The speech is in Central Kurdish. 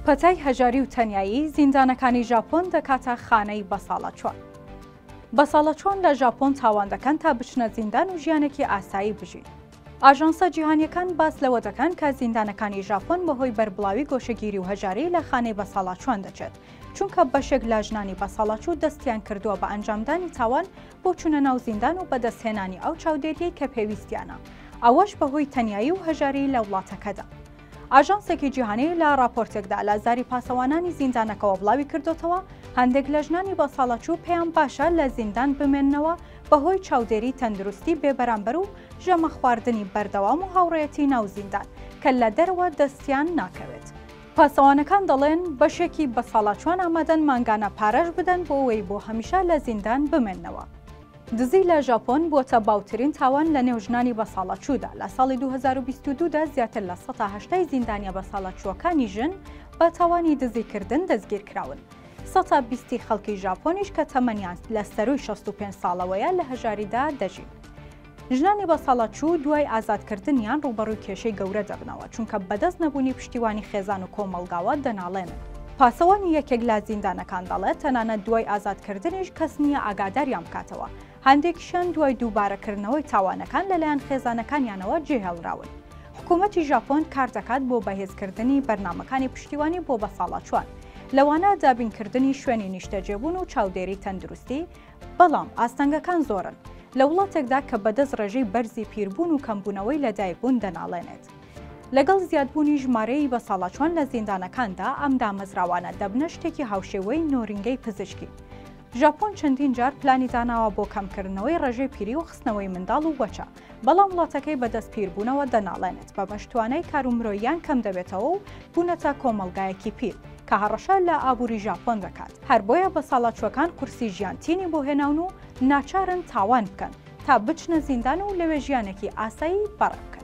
پەتای هەژاری و تەنیایی زیندانەکانی ژاپۆن دەکاتە خانەی بەساڵاچوان. بەساڵاچوان لە ژاپۆن تاوان دەکەن تا بچنە زیندان و ژیانێکی ئاسایی بژین. ئاژانسە جیهانییەکان باس لەوە دەکەن کە زیندانەکانی ژاپۆن بەهۆی بەربڵاوی گۆشەگیری و هەژاری لە خانەی بەساڵاچوان دەچێت، چونکە بەشێک لە ژنانی بەساڵاچوو دەستیان کردووە بە ئەنجامدانی تاوان بۆ چوونە ناو زیندان و بەدەستهێنانی ئەو چاودێرییەی کە پێویستیانە، ئەوەش بەهۆی تەنیایی و هەژاری لە وڵاتەکەدا. ئاژانسێکی جیهانی لە ڕاپۆرتێکدا لە زاری پاسەوانانی زیندانەکەوە بڵاوی کردۆتەوە، هەندێک لە ژنانی بەساڵاچوو پێیان باشە لە زیندان بمێننەوە بەهۆی چاودێری تەندروستی بێبەرامبەر و ژەمە خواردنی بەردەوام و هاوڕێیەتی ناو زیندان کە لە دەرەوە دەستیان ناکەوێت. پاسەوانەکان دەڵێن، بەشێکی بەساڵاچوان ئامادەن مانگانە پارەش بدەن بۆ ئەوەی بۆ هەمیشە لە زیندان بمێننەوە. دزی لە ژاپۆن بووەتە باوترین تاوان لە نێو ژنانی بەساڵاچوودا، لە ساڵی 2022 دا زیاتر لە سەتا هەشتای زیندانییە بەساڵاچووەکانی ژن بە تاوانی دزیکردن دەستگیرکراون. سەتا بیستی خەڵکی ژاپۆنیش کە تەمەنیان لە سەرووی 65 ساڵەوەیە لە هەژاریدا دەژین. ژنانی بەساڵاچوو دوای ئازادکردنیان ڕووبەڕووی کێشەی گەورە دەبنەوە، چونکە بەدەست نەبوونی پشتیوانی خێزان و کۆمەڵگاوە دەناڵێنن. پاسەوانی یەکێک لە زیندانەکان دەڵێت، تەنانەت دوای ئازادکردنیش کەس نییە ئاگاداریان بکاتەوە، هەندێکیشیان دوای دووبارەکردنەوەی تاوانەکان لەلایەن خێزانەکانیانەوە جێهێڵراون. حکوومەتی ژاپۆن کاردەکات بۆ بەهێزکردنی بەرنامەکانی پشتیوانی بۆ بەساڵاچووان، لەوانە دابینکردنی شوێنی نیشتەجێبوون و چاودێری تەندروستی، بەڵام ئاستەنگەکان زۆرن لە وڵاتێکدا کە بەدەست ڕێژەی بەرزی پیربوون و کەمبوونەوەی لەدایکبوون دەناڵێنێت. لەگەڵ زیادبوونی ژمارەی بەساڵاچوان لە زیندانەکاندا، ئەم دامەزراوانە دەبنە شتێکی هاوشێوەی نۆرینگەی پزیشکی. ژاپۆن چەندین جار پلانی داناوە بۆ کەمکردنەوەی ڕێژەی پیری و خستنەوەی منداڵ و وەچە، بەڵام وڵاتەکەی بەدەست پیربوونەوە دەناڵێنێت، بەمەش توانای کار و مرۆییان کەمدەبێتەوە و بوونەتە کۆمەڵگایەکی پیر، کە هەڕەشە لە ئابووری ژاپۆن دەکات. هەر بۆیە بەساڵاچووەکان قورسی ژیان تینی بۆ هێناون و ناچارن تاوان بکەن تا بچنە زیندان و لەوێ ژیانێکی ئاسایی بەڕێ بکەن.